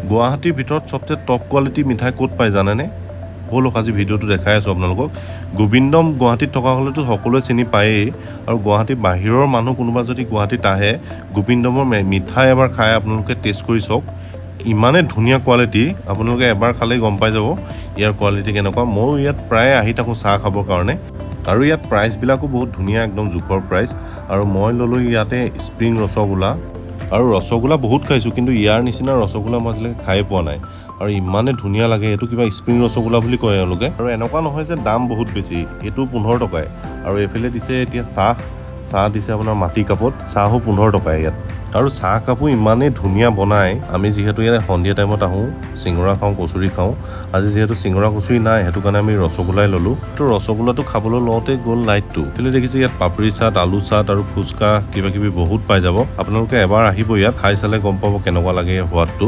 গুৱাহাটীৰ ভিতৰত চবচে টপ কোৱালিটি মিঠাই ক'ত পায় জানেনে? ব'লক, আজি ভিডিঅ'টো দেখাই আছোঁ আপোনালোকক। গোবিন্দম গুৱাহাটীত থকা হ'লেতো সকলোৱে চিনি পায়েই। আৰু গুৱাহাটীৰ বাহিৰৰ মানুহ কোনোবা যদি গুৱাহাটীত আহে, গোবিন্দমৰ মিঠাই এবাৰ খাই আপোনালোকে টেষ্ট কৰি চাওক। ইমানেই ধুনীয়া কোৱালিটি, আপোনালোকে এবাৰ খালেই গম পাই যাব ইয়াৰ কোৱালিটি কেনেকুৱা। ময়ো ইয়াত প্ৰায়ে আহি থাকোঁ চাহ খাবৰ কাৰণে। আৰু ইয়াত প্ৰাইচবিলাকো বহুত ধুনীয়া, একদম জোখৰ প্ৰাইচ। আৰু মই ল'লোঁ ইয়াতে স্প্ৰিং ৰসগোল্লা। আৰু ৰসগোল্লা বহুত খাইছোঁ, কিন্তু ইয়াৰ নিচিনা ৰসগোল্লা মই আজিলৈকে খায়ে পোৱা নাই। আৰু ইমানে ধুনীয়া লাগে, এইটো কিবা স্প্ৰিং ৰসগোল্লা বুলি কয় এওঁলোকে। আৰু এনেকুৱা নহয় যে দাম বহুত বেছি, এইটো 15 টকাই। আৰু এইফালে দিছে এতিয়া চাহ। চাহ দিছে আপোনাৰ মাটি কাপত, চাহো 15 টকাই ইয়াত। আৰু চাহ কাপো ইমানেই ধুনীয়া বনায়। আমি যিহেতু ইয়াত সন্ধিয়া টাইমত আহোঁ, চিঙৰা খাওঁ, কচুৰি খাওঁ। আজি যিহেতু চিঙৰা কচুৰি নাই, সেইটো কাৰণে আমি ৰসগোল্লাই ল'লোঁ। তো ৰসগোল্লাটো খাবলৈ লওঁতে গ'ল লাইটটো। এইফালে দেখিছে ইয়াত পাপৰি চাট, আলু চাট আৰু ফুচকা কিবা কিবি বহুত পাই যাব। আপোনালোকে এবাৰ আহিব ইয়াত, খাই চালে গম পাব কেনেকুৱা লাগে সোৱাদটো।